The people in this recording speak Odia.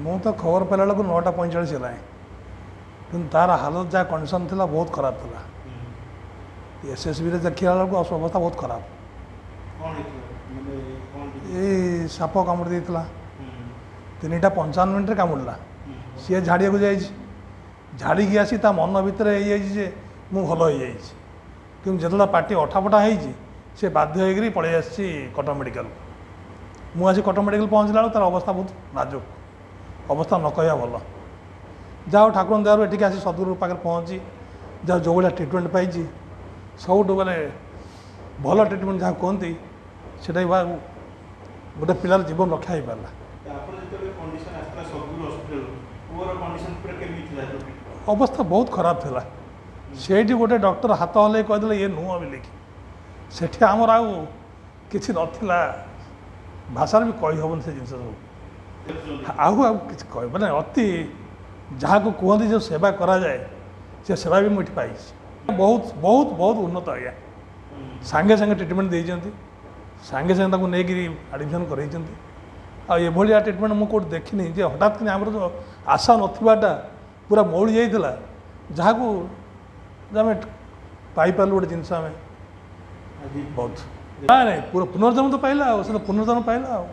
ମୁଁ ତ ଖବର ପାଇଲା ବେଳକୁ 9:45 ହେଲାଣି, କିନ୍ତୁ ତାର ହାଲତ ଯାହା କଣ୍ଡିସନ୍ ଥିଲା ବହୁତ ଖରାପ ଥିଲା। ଏସ୍ଏସ୍ବିରେ ଦେଖିଲା ବେଳକୁ ଅବସ୍ଥା ବହୁତ ଖରାପ। ଏଇ ସାପ କାମୁଡ଼ି ଦେଇଥିଲା, 3:55 ମିନିଟ୍ରେ କାମୁଡ଼ିଲା। ସିଏ ଝାଡ଼ିବାକୁ ଯାଇଛି, ଝାଡ଼ିକି ଆସି ତା ମନ ଭିତରେ ହେଇଯାଇଛି ଯେ ମୁଁ ଭଲ ହେଇଯାଇଛି, କିନ୍ତୁ ଯେତେବେଳେ ପାଟି ଅଠାପଟା ହେଇଛି ସେ ବାଧ୍ୟ ହେଇକରି ପଳେଇ ଆସିଛି କଟକ ମେଡ଼ିକାଲକୁ। ମୁଁ ଆସି କଟକ ମେଡ଼ିକାଲ ପହଞ୍ଚିଲା ବେଳକୁ ତାର ଅବସ୍ଥା ବହୁତ ନାଜୁକ, ଅବସ୍ଥା ନ କହିବା ଭଲ। ଯାହା ହଉ ଠାକୁରଙ୍କ ଦୟାରୁ ଏଠିକି ଆସି ସଦ୍ଗୁରୁ ପାଖରେ ପହଞ୍ଚି ଯାହା ଯେଉଁ ଭଳିଆ ଟ୍ରିଟମେଣ୍ଟ ପାଇଛି, ସବୁଠୁ ମାନେ ଭଲ ଟ୍ରିଟମେଣ୍ଟ ଯାହା କୁହନ୍ତି ସେଇଟା ବି ଗୋଟେ ପିଲାର ଜୀବନ ରକ୍ଷା ହେଇପାରିଲା। ଅବସ୍ଥା ବହୁତ ଖରାପ ଥିଲା। ସେଇଠି ଗୋଟେ ଡକ୍ଟର ହାତ ହଲେଇ କହିଦେଲେ ଇଏ ନୁହଁ ବୋଲିକି, ସେଠି ଆମର ଆଉ କିଛି ନଥିଲା, ଭାଷାରେ ବି କହିହେବନି ସେ ଜିନିଷ ସବୁ। ଆଉ ଆଉ କିଛି କହି ମାନେ ଅତି ଯାହାକୁ କୁହନ୍ତି ଯେଉଁ ସେବା କରାଯାଏ ସେ ସେବା ବି ମୁଁ ଏଠି ପାଇଛି। ବହୁତ ବହୁତ ବହୁତ ଉନ୍ନତ ଆଜ୍ଞା। ସାଙ୍ଗେ ସାଙ୍ଗେ ଟ୍ରିଟମେଣ୍ଟ ଦେଇଛନ୍ତି, ସାଙ୍ଗେ ସାଙ୍ଗେ ତାକୁ ନେଇକିରି ଆଡ଼ମିସନ୍ କରେଇଛନ୍ତି। ଆଉ ଏଭଳିଆ ଟ୍ରିଟମେଣ୍ଟ ମୁଁ କେଉଁଠି ଦେଖିନି ଯେ ହଠାତ୍ କିନି ଆମର ଯେଉଁ ଆଶା ନଥିବାଟା ପୁରା ମଉଳି ଯାଇଥିଲା, ଯାହାକୁ ଆମେ ପାଇପାରିଲୁ ଗୋଟେ ଜିନିଷ ଆମେ ବହୁତ। ନାଇଁ ନାଇଁ, ପୁରା ପୁନର୍ଜନ୍ମ ତ ପାଇଲା, ଆଉ ସେ ତ ପୁନର୍ଜନ୍ମ ପାଇଲା ଆଉ।